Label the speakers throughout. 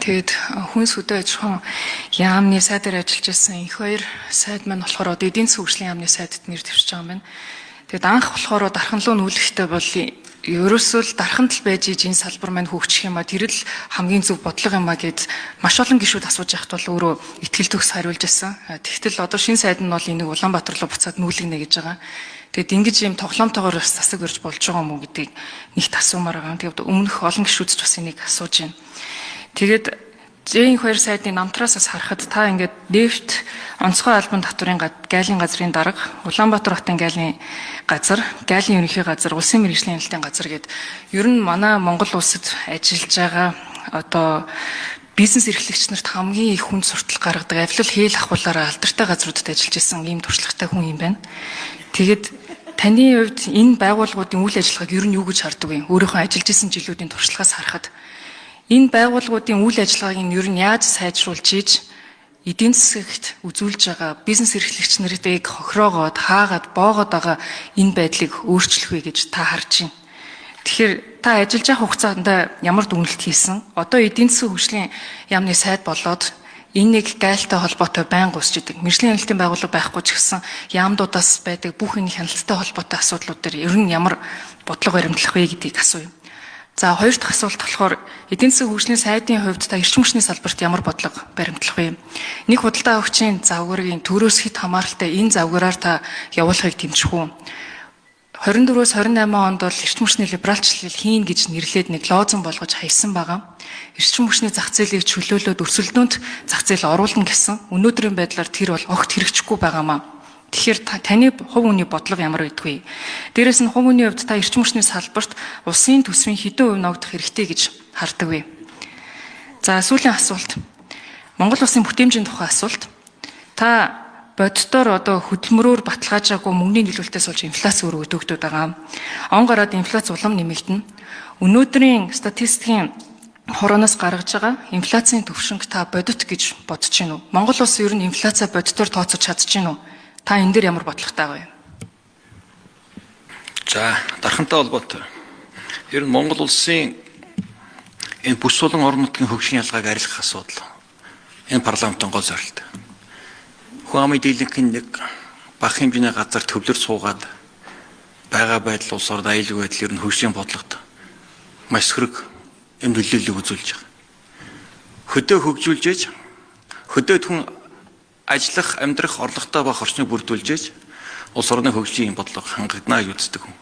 Speaker 1: Тэгээд хүнс хөдөө аж ахуйн яамны сайдаар ажиллаж байсан их хоёр сайд маань болохоор одоо эдийн засгийн хөгжлийн яамны сайдад нэр дэвшиж байгаа юм байна. Тэгээд анх болохоор дархан руу нүүлэхтэй бол ерөөсөө л дарханд л байж иж энэ салбар маань хөгжих юм а, тэр л хамгийн зөв бодлого юм а гэд маш олон гишүүд асууж яхад бол өөрөө итгэл төгс хариулж байсан. Тэгтэл одоо шинэ сайд нь бол энийг Улаанбаатар руу буцаад нүүлгэнэ гэж байгаа. Тэгээд ингэж юм тоглоомтойгоор бас засаг барьж болж байгаа юм уу гэдгийг нэгт асуумаар байгаа. Тэгээд өмнөх олон гишүүд ч бас энийг асууж байна. Тэгээд Зээн хоёр сайдын намтраас бас харахад та ингээд нефт онцгой албан татварын гайлын газрын дарга, Улаанбаатар хотын гайлын газар, гайлын ерөнхий газар, улсын мэргэжлийн хяналтын газар гээд ер нь манай Монгол улсад ажиллаж байгаа одоо бизнес эрхлэгч нарт хамгийн их хүнд суртал гаргадаг, авилал хээл ахуулаараа алдартай газруудад ажиллаж исэн ийм туршлагатай хүн юм байна. Тэгээд таны хувьд энэ байгууллагуудын үйл ажиллагааг ер нь юу гэж хардаг вэ? Өөрийнхөө ажиллаж исэн жилүүдийн туршлагаас харахад энэ байгууллагуудын үйл ажиллагааг нь ер нь яаж сайжруулж ийж эдийн засагт үзүүлж байгаа бизнес эрхлэгч нарыг хохироогоод, хаагаад, боогод байгаа энэ байдлыг өөрчлөх вэ гэж та харж байна. Тэгэхээр та ажиллаж байгаа хугацаанд ямар дүгнэлт хийсэн? Одоо эдийн засгийн хөгжлийн яамны сайд болоод энэ нэг гайлтай холбоотой байнга үүсч идэг. Мэргэжлийн хяналтын байгууллага байхгүй ч гэсэн яамдуудаас байдаг бүх энэ хяналттай холбоотой асуудлууд дээр ер нь ямар бодлого баримтлах вэ гэдгийг асууя. За, хоёр дахь асуулт болохоор эдийн засгийн хөгжлийн сайдын хувьд та эрчим хүчний салбарт ямар бодлого баримтлах вэ? Нэг худалдаа авагчийн загварын төрөөс хэт хамааралтай энэ загвараар та явуулахыг дэмжих үү? 24-өөс 28 онд бол эрчим хүчний либералчлал хийн гэж нэрлээд нэг лозунг болгож хайсан байгаа. Эрчим хүчний зах зээлийг чөлөөлөөд өрсөлдөөнд зах зээл оруулна гэсэн. Өнөөдрийн байдлаар тэр бол огт хэрэгжихгүй байгаамаа. Тэгэхээр таны хувь хүний бодлого ямар байдгүй? Дээрээс нь хувь хүний хувьд та эрчим хүчний салбарт улсын төсвийн хэдэн хувь ногдох хэрэгтэй гэж хардаг вэ? За, сүүлийн асуулт. Монгол улсын бүтээмжийн тухай асуулт. Та боддоор одоо хөдөлмөрөөр баталгаажаагүй мөнгөний нийлүүлэлтээс болж инфляц өргөдөгдөд байгаа. Он гараад инфляц улам нэмэгдэнэ. Өнөөдрийн статистикийн хорооноос гаргаж байгаа инфляцийн түвшинг та бодит гэж бодож байна уу? Монгол улс ер нь инфляцаа бодитоор тооцож чадж байна уу? Та энэ дээр ямар бодлоготой вэ?
Speaker 2: За, дархантай холбоотой. Ер нь Монгол улсын энэ бүс сулан орон нутгийн хөгжлийн ялгааг арилгах асуудал энэ парламентын гол зорилт. Хүн амын дийлэнх нь нэг бага хэмжээний газар төвлөр суугаад байгаа байдал, улс орнд аюулгүй байдал ер нь хөгжлийн бодлогод маш сөрөг юм нөлөөллийг үзүүлж байгаа. Хөдөө хөгжүүлж ээж, хөдөөд хүн ажиллах, амьдрах, орлоготой байх орчныг бүрдүүлж ээж улс орны хөгжлийн бодлого хангагдана гэж үздэг хүн.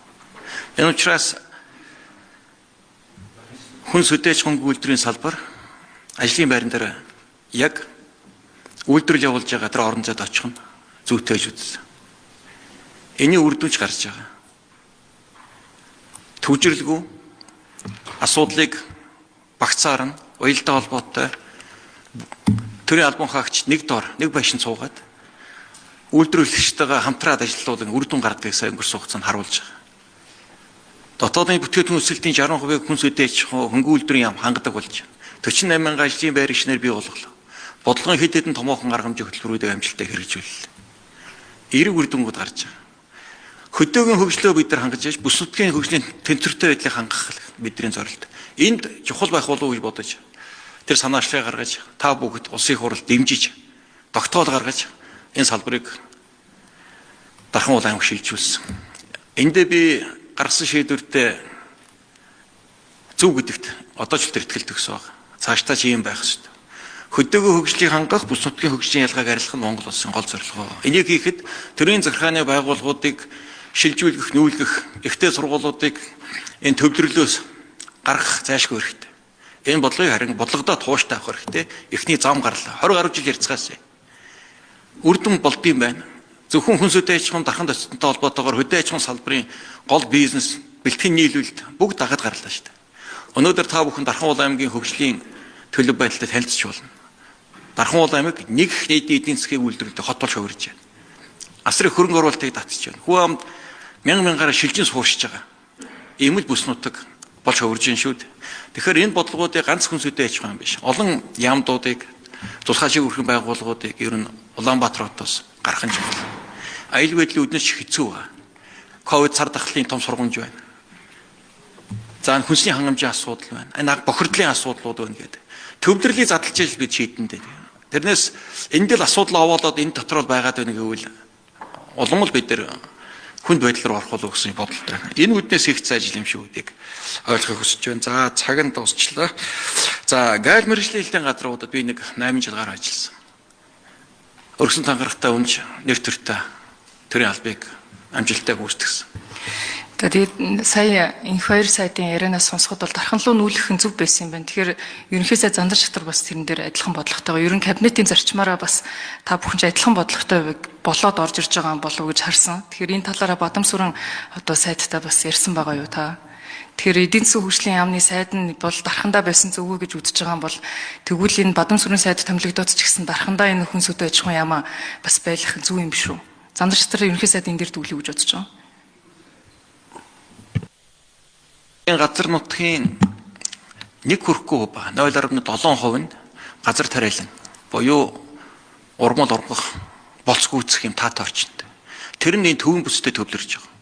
Speaker 2: Энэ учраас хүнс хөдөө аж ахуйн үйлдвэрийн салбар ажлын байран дээр яг үйлдвэрлэл явуулж байгаа тэр орон зайд очих нь зүйтэй гэж үзсэн. Энийн үр дүнч гарч байгаа. Төвжирлгүй асуудлыг багцаар нь уялдаа холбоотой төрийн албан хаагч нэг дор нэг байшин суугаад үйлдвэрлэгчтэйгээ хамтраад ажиллаулан үр дүн гаргадгийг сая өнгөрсөн хугацаанд харуулж байгаа. Дотоодын бүтээгдэхүүн өсөлтийн 60%-ийг хүнс хөдөө аж ахуй, хөнгөн үйлдвэрийн яам хангадаг болж байна. 48 мянган ажлын байр шинээр бий болголоо. Бодлогын хэд хэдэн томоохон арга хэмжээ хөтөлбөрүүдийг амжилттай хэрэгжүүллээ. Эерэг үр дүнгууд гарч байгаа. Хөдөөгийн хөгжлөө бид нар хангаж яж бүс нутгийн хөгжлийн тэнцвэртэй байдлыг хангах бидний зорилт. Энд чухал байх болов уу гэж бодож тэр санаачлалыг гаргаж та бүгд улсын хурал дэмжиж тогтоол гаргаж энэ салбарыг Дархан уул аймаг шилжүүлсэн. Эндээ би гаргасан шийдвэртээ зөв гэдэгт одоо ч тэр итгэл төгс байгаа. Цаашдаа ч ийм байх ёстой. Хөдөөгөө хөгжлийг хангах, бүс нутгийн хөгжлийн ялгааг арилгах нь Монгол улсын гол зорилго. Энийг хийхэд төрийн захиргааны байгууллагуудыг шилжүүлэх, нүүлгэх, ихтэй сургуулиудыг энэ төвлөрлөөс гаргах зайлшгүй хэрэгтэй. Энэ бодлогыг харин бодлогодоо тууштай авах хэрэгтэй. Эхний зам гарлаа. 20 гаруй жил ярьцгаасай. Үр дүн болдсон байна. Зөвхөн хүнс хөдөө аж ахуйн дархан төсөлтөнтэй холбоотойгоор хөдөө аж ахуйн салбарын гол бизнес, бэлтгэн нийлүүлэлт бүгд дагад гарлаа шүү дээ. Өнөөдөр та бүхэн Дархан уул аймгийн хөгжлийн төлөв байдалтай танилцж болно. Дархан уул аймаг нэг их нийтийн эдийн засгийн үйлдвэрлэлд хот болж хувирж байна. Асар их хөрөнгө оруулалтыг татж байна. Хүн амд мянга мянгаараа шилжин сууршиж байгаа. Ийм л бүс нутаг болж хувирж байна шүү дээ. Тэгэхээр энэ бодлогоодыг ганц хүнс хөдөө аж ахуй юм биш. Олон яамдуудыг, тусгай шиг өрхөн байгууллагуудыг ер нь Улаанбаатар хотоос гаргах нь чухал. Аюулгүй байдлын үднэс хэцүү байна. Ковид цар тахлын том сургамж байна. За, хүнсний хангамжийн асуудал байна. Энэ бохирдлын асуудлууд байна гэдэг. Төвлөрлийг задлж ижил бид шийдэн дээ. Тэрнээс энд л асуудал овоолоод энэ дотор л байгаад байна гэвэл улам л бид нэр хүнд байдал руу орох болов гэсэн бодолтой. Энэ үднээс их ажил юм шүү гэдгийг ойлгохыг хүсэж байна. За цаг нь дуусчлаа. За гайл мэргэжлийн хэлтийн газруудад би нэг 8 жил гаруй ажилласан. Өргөсөн тангарагтай үнж нэр төртэй төрийн албыг амжилттай гүйцэтгсэн.
Speaker 1: За тэгээд сая инх хоёр сайдын ярианаас сонсоход бол дархан руу нүүлэх нь зөв байсан юм байна. Тэгэхээр ерөнхий сайд Зандар шатар бас тэрэн дээр адилхан бодлоготойгоо ер нь кабинетын зарчмаараа бас та бүхэн ч адилхан бодлоготой болоод орж ирж байгаа юм болов уу гэж харсан. Тэгэхээр энэ талаараа Бадамсүрэн одоо сайдтай бас ярьсан байгаа юу та? Тэгэхээр эдийн засгийн хөгжлийн яамны сайд нь бол дархандаа байсан зөв үү гэж үзэж байгаа юм бол тэгвэл энэ Бадамсүрэн сайд томилогдоод ч гэсэн дархандаа энэ хүн сүдэ аж ахуйн яамаа бас байлах нь зөв юм биш үү? Зандар шатар ерөнхий сайд энэ дээр дүглээ гэж бодож байгаа.
Speaker 2: Энэ газар нутгийн нэг хүрэхгүй ба 0.7% нь газар тариалан буюу урмал ургах болц гүйцэх юм таатай орчинд. Тэр нь энэ төвийн бүстэй төвлөрч байгаа.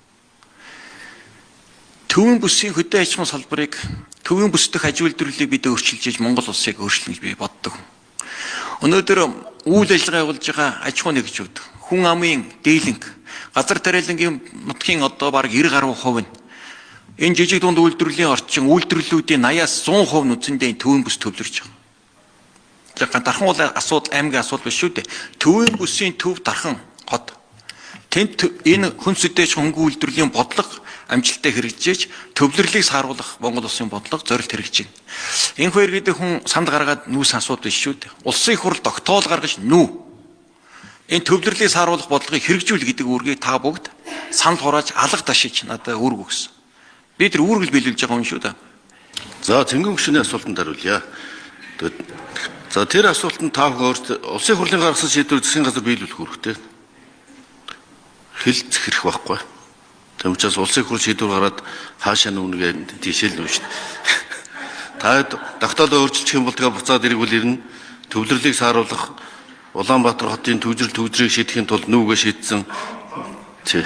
Speaker 2: Төвийн бүсийн хөдөө аж ахуйн салбарыг төвийн бүс дэх аж үйлдвэрлэлийг бид өөрчилж иж Монгол улсыг өөрчилнө гэж би боддог. Өнөөдөр үйл ажиллагаа явуулж байгаа аж ахуй нэгжүүд, хүн амын дийлэнх, газар тариалангийн нутгийн одоо бараг 90 гаруй хувь нь энэ жижиг дунд үйлдвэрлэлийн орчин үйлдвэрлэлүүдийн 80-аас 100% нь үндсэндээ энэ төвийн бүс төвлөрч байгаа. Тэгэхээр дархан бол асуудал аймгийн асуудал биш шүү дээ. Төвийн бүсийн төв дархан хот. Тэнд энэ хүн сүдээч хөнгөн үйлдвэрлэлийн бодлого амжилттай хэрэгжиж төвлөрлийг сааруулах Монгол улсын бодлого зорилт хэрэгжиж байна. Энэ хоёр гэдэг хүн санд гаргаад нүүс асуудал биш шүү дээ. Улсын их хурл тогтоол гаргаж нүү. Энэ төвлөрлийг сааруулах бодлогыг хэрэгжүүл гэдэг үүргийг та бүгд санал хурааж алга дашиж надад үүрэг өгсөн. Би тэр үүрэг л биелүүлж байгаа юм шүү дээ.
Speaker 3: За цэнгэн гүшүүний асуултанд хариулъя. Тэгээд за тэр асуултанд та бүхэн өөрсдөө улсын хурлын гаргасан шийдвэр засгийн газар биелүүлэх үүрэгтэй. Хэл зэхрэх байхгүй. Тийм учраас улсын их хурл шийдвэр гараад хаашаа нүгнгээ тийшээ л нүшт. Та тогтоолоо өөрчилчих юм бол тэгээ буцаад эргүүл ирнэ. Төвлөрлийг сааруулах Улаанбаатар хотын төвжирэл төвжрийг шийдэхин тулд нүгэ шийдсэн. Тий.